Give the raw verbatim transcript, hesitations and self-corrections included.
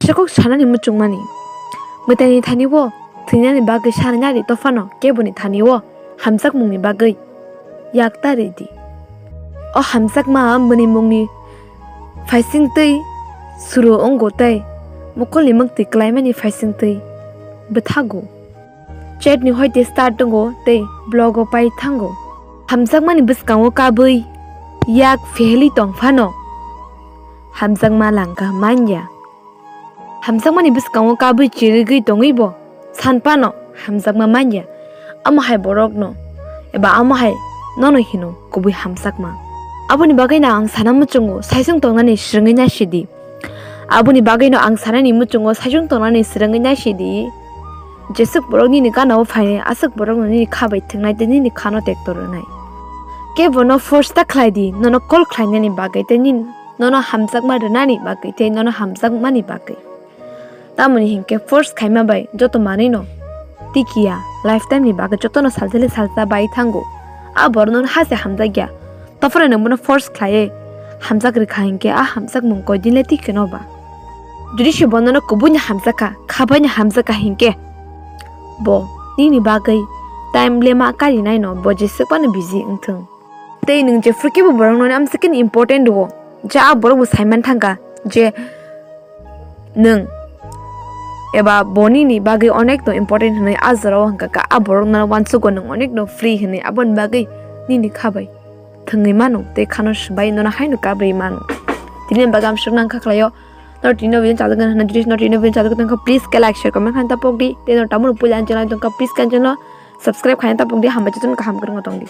Kaisa kok sanani muchungmani. Mwtaini thani o thwinani bagwi sanani ari tophano keboni thani o hamjakmungni bagwi yak ta ridi. O hamjakma bini mungni phaising twi suru wngo tei mokolni mwktwi klaimani phaising twi bwthago. Chatni hoite start tongo tei blogo pai thango. Hamjakmani bwskango kabwi yak phehli tong phano hamjakma langkha manya. Hamjakmani bwskango kabwi chirigwi tongwi bo san phano hamjakma manya. Amo hai borokno eba amo hai nono hino kubui hamjakma. Aboni bagwino ang sana muchungo, saisung tongnani swrwngwi naisidi. Aboni bagwino ang sanani muchungo, saisung tongnani swrwngwi naisidi. Jeswk borok nini gana-o phainai, aswk borokno nini kha bai thwngnai tei nini khano tekto rwnai. Kebono force ta khlai di, nono call khlainani bagwi tei nini, nono hamjakma rwnani bagwi tei nono hamjakmani bagwi. Tamoni hinkhe force khaima bai joto manwino tikiya, lifetime ni bagwi jotono saljali salsa bai thango. A borok nono hase hamjakya, tophano nwng bono force khlaiwi hamjak rwkha hinkhe a hamjakmung koidinle tikeno ba. Jodi se bo nono kubuino hamjakha, khabaino hamjakha hinkhe bo nini bagwi time lema karinaino bo jeswk phano busy wngthung. Tei nwng jephru kebo borokno amsakeno important rwo, je a borok bo saiman thangkha je nwng eba bo nini bagwi onekno important hwnwi a jorao hwnkha kha, a borok nono uansugo nwng onekno free hwnwi, aboni bagwi nini kha bai thwngwi mano tei khano swbai nono haino kabrwi mano. Tini bagwi ang swrwngna wngkha khlaio, no tini no video chajagwi hwnwi, jodi no tini no video chajagwi tongkha, please khe like, share, comment khaina ta pokdi. Tei no tamoni puila ang channel tongkha, please khe ang channel subscribe khaina ta pokdi. Hambai, jotono kaham kwrwngno tongdi.